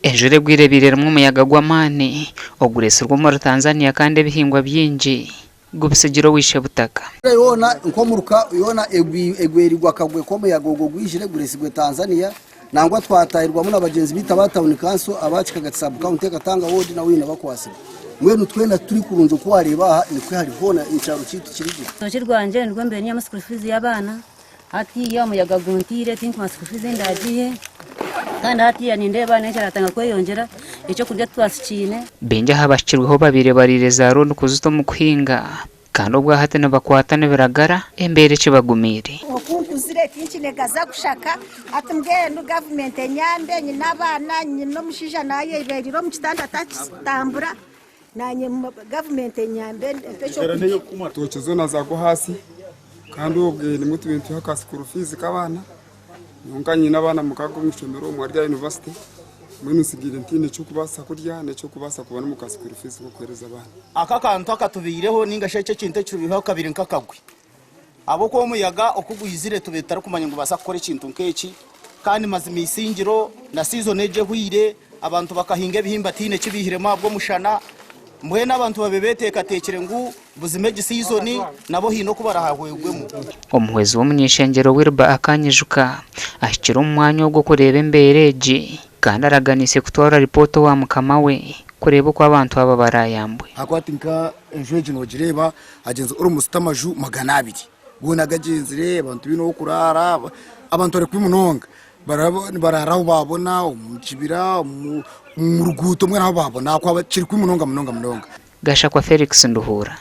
Enjura egwire ebaire erimu omuyaga gw'amaani oguretsirwe omuri Tanzania kandi ebihingwa bingi gubitsigire ow'eishe-butaka. Enjura yoona nk'omuruka yoona egwerigwe akagwe k'omuyaga ogwo ogwijire gureetsirwe Tanzania nangwa twatahirwamu na bagyenzi baitu aba tawuni kanso aba Kikagati sub county Katanga ward nabo haine abakwatsirwe. Mbwenu twena tituri kurungi oku wareeba aha nikwo hari hoona ekyaro kyaitu kiri gye. Orutookye rwangye nirwo mbaire nyihamu school fees y'abaana hatiiya omuyaga guntiire tinkumanya school fees ei ndaagihe kandi hatiiya nindeeba n'enjara yatandika kweyongyera ekyokurya titwasikiine. Baingi aha bahikirweho babaire bariire za looni kuzita omu kuhinga kandi obwahati nibakwata nibiragara embeera ekibagumiire. Oku nkuzire tinkine gaza kushaka hati mbwenu gavumenti enyambe nyine abaana nyine omushaija nayeberire omu kitanda atakitambura nanye gavumenti enyambe empe ekyokurya. Tookye zoona zaagwa ahaasi kandi obwe nimwo tubaire nitwiha ka school fees k'abaana. Nyowe nka nyine abaana mukaaga omu ishomero omwe ari aha yunivasite mbwenu ntsigaire ntaine eky'okubaasa kurya n'eky'okubaasa kubona omu ka school fees k'okuheereza abaana. Aka akantu akatubaireho ninga shi eki ekintu ekitubaireho kabaire nk'akagwe ahabw'okuba omuyaga oku gwizire tubaire tutarikumanya ngu nibaasa kukora ekintu nk'eki kandi mazima eisingiro na siizoni egi ehweire abantu bakahinga ebihimba tihaine eki baihiremu ahabw'omushana mbwenu abantu babaire beteekateekire ngu Buzima egi siizoni nabo haine oku barahahwegwemu. Omuhwezi w'omuny'eishengyero Wilber Akanyijuka ahikire omu mwanya ogwo kureeba embeera egi kandi araganiise kutwara ripoota owa mukama we kureeba oku abantu aba baraayambwe. Ahakuba hati nka enju egi nogireeba hagyenzire almost amaju 200 goona gagyenzire abantu baine ah'okuraara abantu bari kubi munonga nibaraara ahu baabona omu kibira omu ruguuto mbwenu ahu baabona ahakuba kiri kubi munonga munonga munonga. Gashakwa Felix Nduhuura.